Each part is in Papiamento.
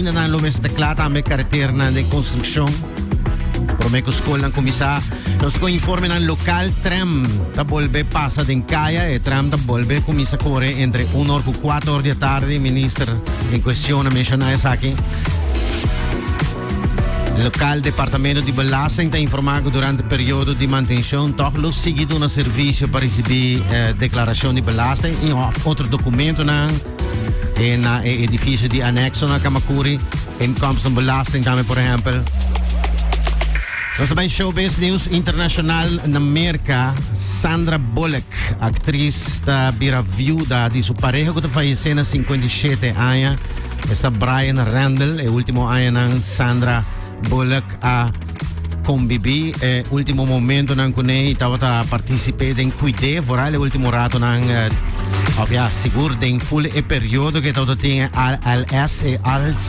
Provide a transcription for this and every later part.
Nan lo mester ta kla tambe kareternan den konstrukshon promé ku skolnan kuminsá. Nos ku informenan lokal tram ta bolbe pasa den kaya. E tram ta bolbe kuminsá kore entre un or ku kuater or di e tardi. Minister en kuestion a menshoná esaki. Lokal Departamento di Belasting ta informá ku durante periodo di mantenshon tòg lo sigui duna servisio pa risibí deklarashon di belasting i òf otro dokumentonan. E na e edificio di anexo na Camacuri, inkomstenbelasting tambe por ehempel. Nos ta bay showbiz news internacional na Merca. Sandra Bullock, actriz, ta bira viuda di su pareha cu ta fallece na 57 aña. Esta Brian Randall. E ultimo añanan Sandra Bullock a convivi e ultimo momentonan cune y tabata participe den cuide vooral e ultimo ratonan eh, of ja, sigur den full e periodo que tabata tin ALS e ALS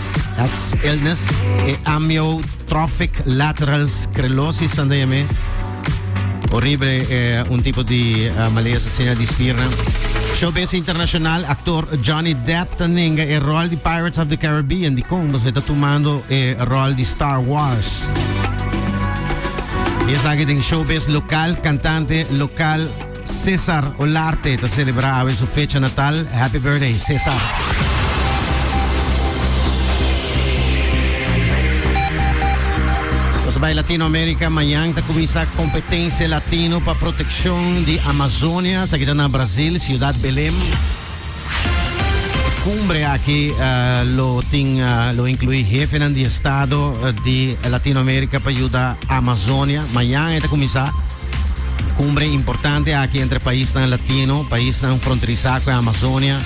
illness e amyotrophic lateral sclerosis anda yame horrible eh, un tipo di uh, malesa asina di spiernan. Showbiz internacional, actor Johnny Depp ta nenga e rol di Pirates of the Caribbean di con e ta tumando e rol di Star Wars. Y esaki den showbiz local, cantante local Cesar Olarte ta celebra awe su fecha natal. Happy birthday, Cesar. Nos bay Latinoamérica. Mañan ta cuminsa competencia latino pa proteccion di Amazonia. Esaki ta na Brasil, Ciudad Belém. E cumbre aki uh, lo tin uh, lo inclui jefenan di estado uh, di Latinoamérica pa yuda Amazonia. Mañan ta cuminsa cumbre importante aki entre paisnan latino, paisnan fronteriza cu Amazonia.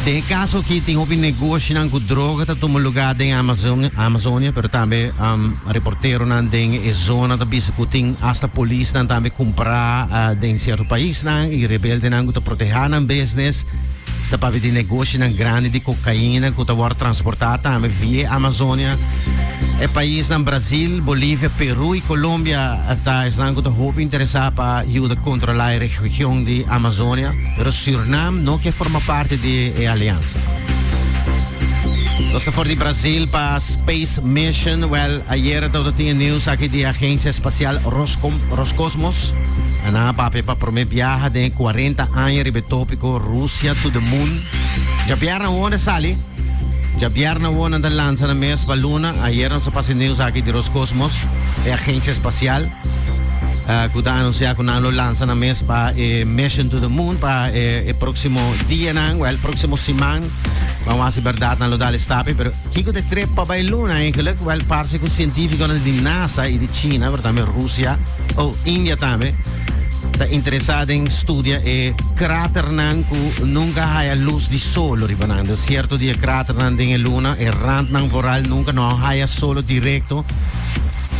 Den caso aki tin hopi negoshinan cu droga ta tuma lugar den Amazonia, Amazonia pero tambe um, reporteronan den e zona ta bisa cu tin hasta polisnan tambe cumpra uh, den cierto paisnan y rebeldenan cu ta proteha nan business. Ta papia di negoshinan grandi di cocaína cu ta worde transporta tambe via Amazonia. E paisnan Brasil, Bolivia, Peru y Colombia ta esnan cu ta hopi interesa pa yuda controla e region di Amazonia, pero Surinam no ke forma parti di e aliansa. Nos ta for di Brasil pa Space Mission. Well, ayera tabata tin e news aki di agencia espacial Roscom, Roscosmos. Nan a papia pa prome biaha den e 40 aña riba e topico Rusia to the Moon. Djabièrnè awor a sali. Djabièrnè awor nan ta lansa nan mes pa luna. Ayera nos a pasa e news aki di Roscosmos, e agencia espacial, cu ta anuncia cu nan lo lansa nan mes pa e mission to the moon pa e, e proximo dianan, well, proximo siman. Vamos a haci berdad nan lo dal e stapje, pero kico ta e trip pa bay luna eigenlijk? Well, parce cu cientificonan di NASA y di China, pero tambe Rusia, oh, India tambe, ta interesa den studia e kraternan cu nunca haya luz di solo riba nan. Dus cierto di e kraternan den e luna, e randnan vooral nunca no haya solo directo.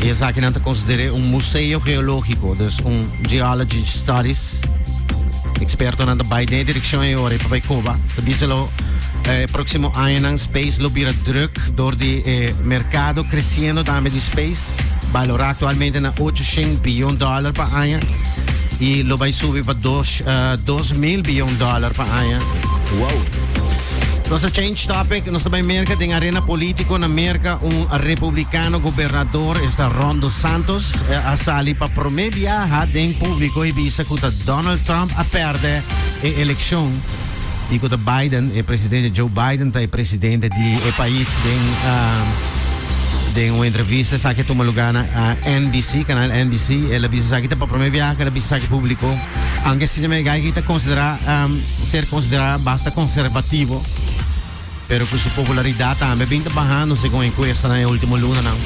Y esakinan ta considere un museo geologico, dus un geology studies. Expertonan ta bay den e direccion e ora y pa bay coba. Ta bisa lo eh, proximo añanan space lo bira druk door di e mercado creciendo tambe di space. Valorá actualmente na 800 billion dollar pa aña y lo bay subi pa dos, uh, 2000 billion dollar pa aña. Wow. Nos change topic, nos ta bay Merca den arena politico na Merca un republicano gobernador esta Ron DeSantos eh, a sali pa prome biaha den publico y bisa cu ta Donald Trump a perde e eleccion y cu ta Biden, e presidente Joe Biden ta e presidente di e pais den uh, den un entrevista esaki a tuma lugar na uh, NBC, canal NBC. El a bisa esaki ta pa prome biaha el a bisa esaki publico. Aunque si me gai ta considera um, ser considera basta conservativo, pero cu su popularidad tambe bin ta bajando segun encuesta na e ultimo lunanan.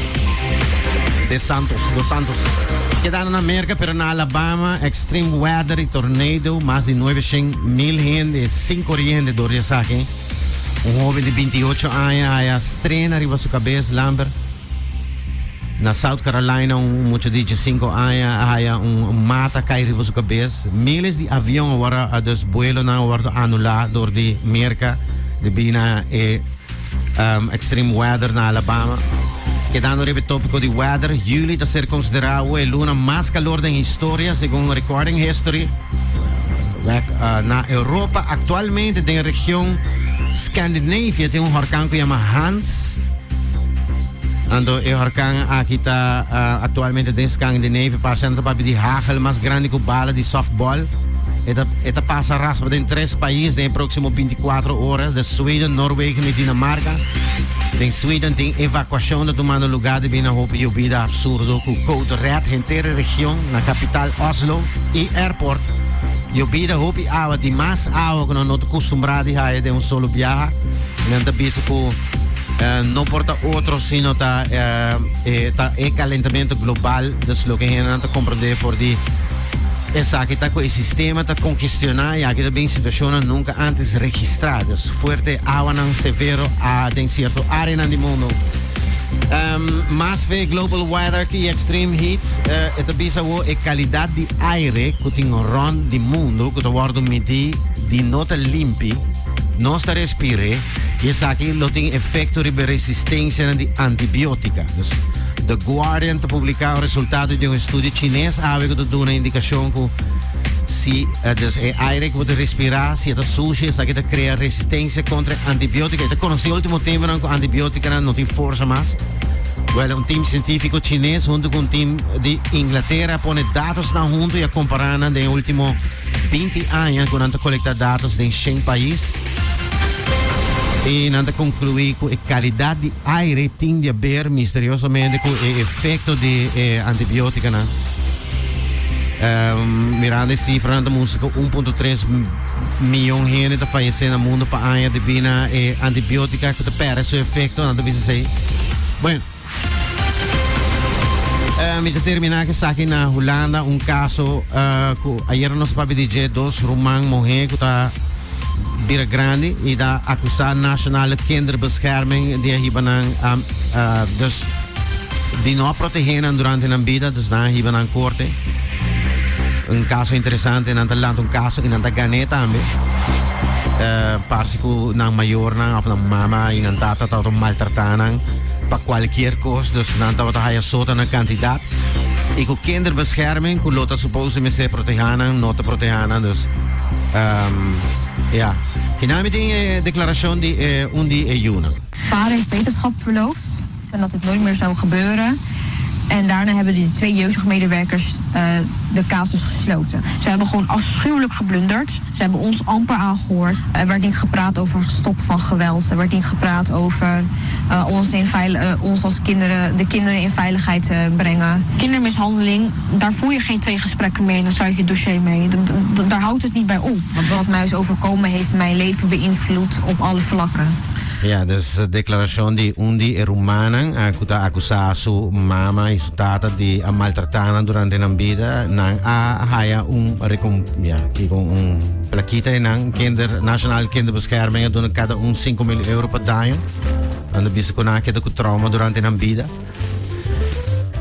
De Santos, Dos Santos. Kedando na Merca, pero na Alabama, extreme weather y tornado, mas di 900 mil hende sin coriente door di esaki. Un hoben di 28 aña haya strena riba su cabes, Lambert. Na South Carolina, un mucha di 15 aña haya un mata cay riba su cabes. Miles di avion awor, dus vuelonan a wordo anula door di Merca debi na e um, extreme weather na Alabama. Kedando riba e topico di weather, juli ta ser considera e luna mas calor den historia, segun Recording History. Wek, na Europa actualmente den region Scandinavia tin un horkan ku yama Hans. Anto e horkan aki ta aktualmente den Scandinavia. Parse nan ta papia di hagel mas grandi ku bala di softball. E ta e ta pasa raspa den tres pais den e próksimo 24 ora, de Sweden, Norwegen i Dinamarka. Den Sweden tin evakuashon ta tumando lugá debí na hopi yobida absurdo ku code red henter e region na kapital Oslo i airport. Yobida hopi awa, di mas awa ku nan no ta kustumbrá di haya den un solo biaha. Nan ta bisa ku no por ta otro sino ta e ta e kalentamentu global. Dus loke hendenan ta komprendé for di esaki ta ku e sistema ta kongestioná i aki ta bin situashonnan nunka ántes registrá. Dus fuerte awanan severo a den sierto áreanan di mundu. Mas fe global weather i extreme heat e ta bisa awo e kalidat di aire ku tin rònt di mundu ku ta wòrdu midí di no ta limpi. Nos ta respir'é i esaki lo tin efekto riba e resistensianan di antibiótika. Dus, The Guardian ta publiká un resultado di un estudio chines awe ku ta duna indikashon ku si dus e aire ku bo ta respirá si e ta sushi esaki ta krea resistensia kontra e antibiótika. E ta konosí último tempunan ku antibiótikanan no tin forsa mas. Wèl, un tim sientífiko chines huntu ku un tim di Inglatera a pone datosnan huntu i a kompará nan den e último 20 aña ku nan ta kolektá datos den shen pais i nan ta konkluí ku e kalidat di aire tin di aber misteriosamente ku e efekto di e antibiotikanan. Mirando e sifranan ta mustra ku 1.3 miyon hende ta fayesé na mundu pa aña debí na e antibiotika ku ta pèrdè su efekto, nan ta bisa esei. Bueno. Mi ta termina ku esaki na Hulanda, un kaso ku ayera nos a papia di dje, dos ruman muhé ku ta bira grandi i ta akusá Nationale Kinderbescherming di a hiba nan, dus di no a protehé nan durante nan bida, dus nan a hiba nan korte. Un kaso interesante, nan ta lanta un kaso i nan ta gan'é tambe. Parse ku nan mayornan òf nan mama i nan tata tabata maltratá nan pa kualkier kos, dus nan tabata haya sota na kantidat. I ku kinderbescherming ku lo ta supose mester protehá nan, no ta protehá nan, dus ya. Kinan mi tin e deklarashon di e un di e yunan. Vader heeft beterschap verloofd en dat dit nooit meer zou gebeuren. En daarna hebben die twee jeugdmedewerkers de casus gesloten. Ze hebben gewoon afschuwelijk geblunderd. Ze hebben ons amper aangehoord. Er werd niet gepraat over stop van geweld. Er werd niet gepraat over ons, in ons als kinderen, de kinderen in veiligheid brengen. Kindermishandeling, daar voer je geen twee gesprekken mee en dan sluit je het dossier mee. Daar houdt het niet bij op. Want wat mij is overkomen heeft mijn leven beïnvloed op alle vlakken. Ja, dus declaracion di un di e rumannan cu ta acusa su mama y su tata di a maltrata nan durante nan bida. Nan a haya un recom, ja, kico un plaquita y nan kinder, Nationale Kinderbescherming a duna cada un 5000 euro pa daño. Nan ta bisa cu nan a keda cu trauma durante nan bida.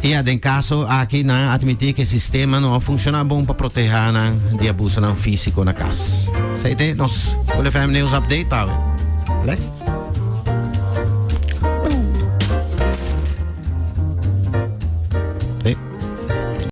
I ja, den kaso aki nan a admití ku e sistema no a funshoná bon pa protehá nan di abusonan físiko na kas. Esei te nos Cool FM News Update pa awe. Alex?